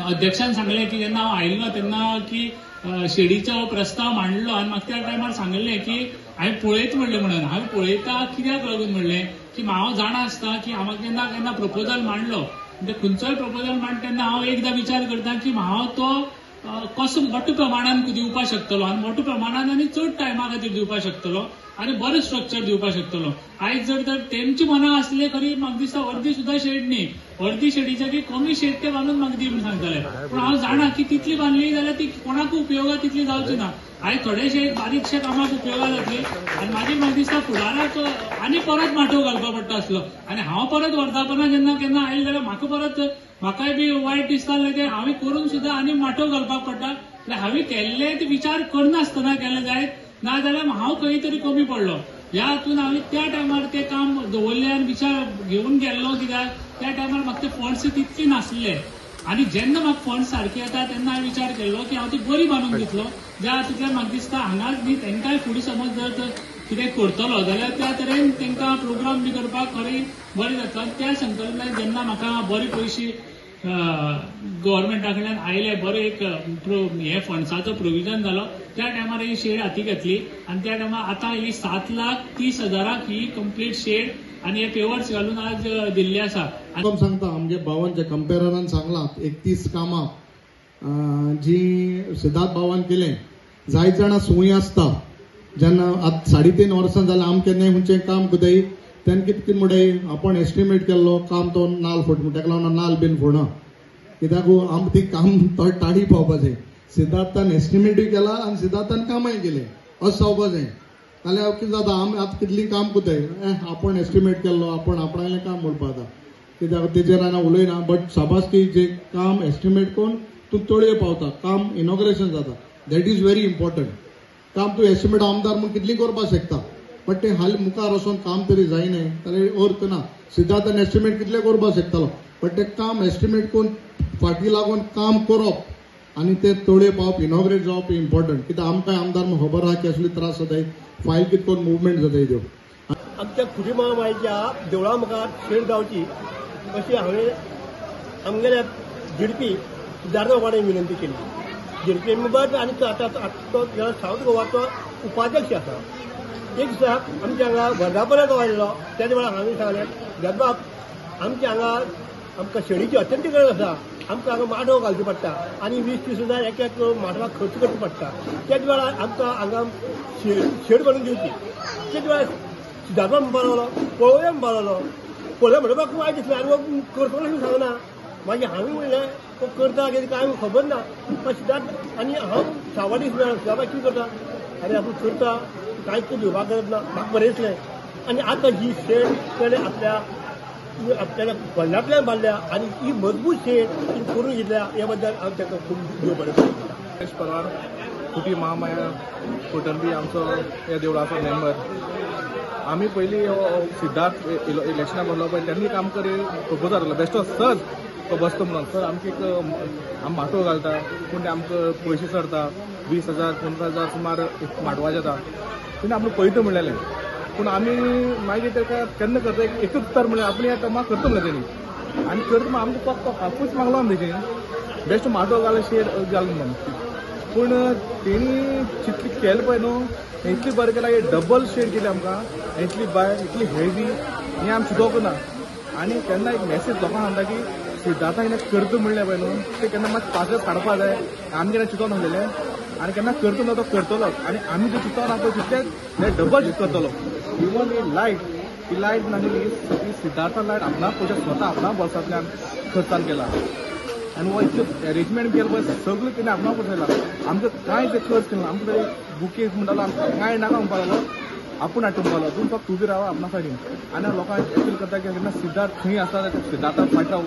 अध्यक्षान सांगलें की जेन्ना हांव आयिल्लो तेन्ना की शेडीचो प्रस्ताव मांडलो आनी म्हाका त्या टायमार सांगिल्लें की हांवें पळयत म्हणलें म्हणून हांवें पळयता कित्याक लागून म्हणलें की हांव जाणा आसता की हांव केन्ना केन्ना प्रपोजल मांडलो म्हणजे खंयचोय प्रपोजल मांडटा तेन्ना हांव एकदां विचार करता की हांव तो कसो मोठ्या प्रमाणान दिवपाक शकतलो आनी मोठ्या प्रमाणान आनी चड टायमा खातीर दिवपाक शकतलो आनी बरें स्ट्रक्चर दिवपाक शकतलो. आयज जर तर तेमची मनां आसले खरी म्हाका दिसता अर्दी सुद्दां शेड न्ही, अर्दी शेडीच्या की कमी शेड ते बांदून म्हाका दी म्हूण सांगतले, पूण हांव जाणा की तितली बांदली जाल्यार ती कोणाक उपयोगा तितली जावची ना. आयज थोडेशे बारीकशे कामाक उपयोगा जातली आनी मागीर म्हाका दिसता फुडाराक आनी परत माटोव घालपा पडटा आसलो आनी हांव परत वर्धापना जेन्ना केन्ना आयले जाल्यार म्हाका परत म्हाकाय बी वायट दिसतालें तें हांवें करून सुद्दां आनी माटोव घालपाक पडटा. हांवें केल्लें ते विचार करनासतना केलें जायत ना जाल्यार हांव खंय तरी कमी पडलो. ह्या हातून हांवें त्या टायमार तें काम दवरलें आनी विचार घेवन गेल्लो कित्याक त्या टायमार म्हाका ते फंड्स तितले नासले आनी जेन्ना म्हाका फंड्स सारके येता तेन्ना हांवें विचार केल्लो की हांव ती बरी बांदून दितलो. ज्या हातूंतल्यान म्हाका दिसता हांगाच न्ही तांकांय फुडें समज जर कितें करतलो जाल्यार त्या तरेन तांकां प्रोग्राम बी करपाक खरी बरें जातलो. आनी त्या संकल्पनेन जेन्ना म्हाका बरे पयशे गव्हर्मेंटा कडल्यान आयले, बरें एक हे फंड्साचो प्रोविजन जालो, त्या टायमार ही शेड हाती घेतली आनी त्या टायमार आतां ही 7,30,000 ही कंप्लीट शेड आनी हे पेवर्स घालून आज दिल्ली आसा. सांगता आमगे भावान जे कंपेररान सांगलां 31 कामां जी सिद्धार्थ भावान केलें, जायत जाणां संवय आसता जेन्ना आतां 3.5 वर्सां जाल्यार आम केन्नाय खंयचें काम करताय तेन्ना कितें कितें म्हणटाय आपण एस्टिमेट केल्लो काम तो नाल फोड म्हणटा ताका लागून नाल बीन फोडना कित्याक आम ती काम तो टाळी पावपाचें. सिद्धार्थान एस्टिमेटूय केला आनी सिद्धार्थान कामाय केलें अशें जावपाचें. नाल्यार कितें जाता आमी आतां कितलीं काम करताय आपण एस्टिमेट केल्लो आपण आपणालें काम म्हणपा जाता कित्याक तेजेर हांव उलयना, बट शाबास की जे काम एस्टिमेट करून तूं तळये पावता, काम इनॉग्रेशन जाता, that is very important. काम तूं एस्टिमेट आमदार म्हूण कितलीं करपाक शकता बट ते हालीं मुखार वचोन काम तरी जायना जाल्यार अर्थ ना. सिद्धार्थान एस्टिमेट कितलें करपाक शकतालो बट ते काम एस्टिमेट करून फाटीं लागून काम करप आनी ते तळये पावप इनॉग्रेट जावप इम्पॉर्टंट. कित्याक आमकां आमदार म्हूण खबर आहा की असले त्रास जाताय, फायल कितें करून मुवमेंट जाताय त्यो. आमच्या खुटी महामायेच्या देवळा मुखार शेड जावची अशी हांवें आमगेल्या झिडपी सिद्धार्थ बाबान विनंती केली. झिडपी मेंबर आनी आतां तो सावथ गोवाचो उपाध्यक्ष आसा. एक दिसा आमच्या हांगा वर्धापनाक आयिल्लो त्याच वेळार हांवें सांगलें, सिद्धार्थ बाब आमच्या हांगा आमकां शेडीची अत्यंत गरज आसा, आमकां हांगा माटोव घालचो पडटा आनी 20-30 हजार एक एक माटवाक खर्च करचो पडटा, त्याच वेळार आमकां हांगा शेड करून दिवची. त्याच वेळार सिद्धार्थ बाब म्हणपाक लागलो पळोवया म्हणपाक लागलो, पळोवया म्हणटा म्हाका वायट दिसलें आनी करतलो अशें सांगना. मागीर हांवें म्हणलें तो करता कितें कांय खबर ना, पण सिद्धार्थ आनी हांव सावड दीस मेळ्ळो सिद्धार्थ कितें करता आनी आपूण करता कांयच दिवपाक गरज ना, म्हाका बरें दिसलें. आनी आतां ही शेड ताणें आपल्या आपल्याला व्हडल्यांतल्यान बांदल्या आनी ही मजबूत शेड ती करून घेतल्या, हे बद्दल हांव ताका खूब देव बरें करूं. रमेश परवार, खुटी महामाया कोटंबी आमचो ह्या देवळाचो मेंबर. आमी पयलीं सिद्धार्थ इलेक्शनाक भरलो पळय तेन्ना काम करी प्रपोजल आसलो बेश्टो सहज तो बसतो म्हणून सर आमची एक आमी माटोव घालता पूण ते आमकां पयशे चडता 20,000 15,000 सुमार एक माटवाचे जाता तेन्ना आमी पळयता म्हणलेलें, पूण आमी मागीर ताका केन्ना करता एकच तर म्हणलें आपली ह्या कामाक करता म्हणलें तेणी आनी करता म्हण आमकां फक्त हापूच मागलो आमी तेजें बेश्टो माटोव घाल शेड घाल म्हणून, पूण तेणी जितली केलें पळय न्हू इतली बरें केलां डबल शेड केली आमकां, इतली बाय इतली हेवी हें आमी चिंतोवंक ना. आनी केन्ना एक मॅसेज लोकांक सांगता की सिद्धार्था हिणें करता म्हणलें पळय न्हू तें केन्ना मात पासत काडपा जाय, आमी केन्ना चिंतोन आसलेलें आनी केन्ना करता ना तो करतलो आनी आमी जें चिंतोन आसा पळय तितलें डबल करतलो. Even he light, he light नासली ती सिद्धार्था लायट आपणा पयशे स्वता आपणा बोल्सांतल्यान खर्चान केला आनी हो इतलें एरेंजमेंट केलें पळय सगळें तेणें आपणा पयशे आमकां कांय तें खर्च केलें, आमकां बुके म्हणटालो आमकां कांय नाका म्हणपाक लागलो, आपूण हाडटा म्हणपाक लागलो, तूं फक्त उबी रावा आपणा सायडीन. आनी लोकांक अपील करता की जेन्ना सिद्धार्थ खंय आसा सिद्धार्था फाटल्या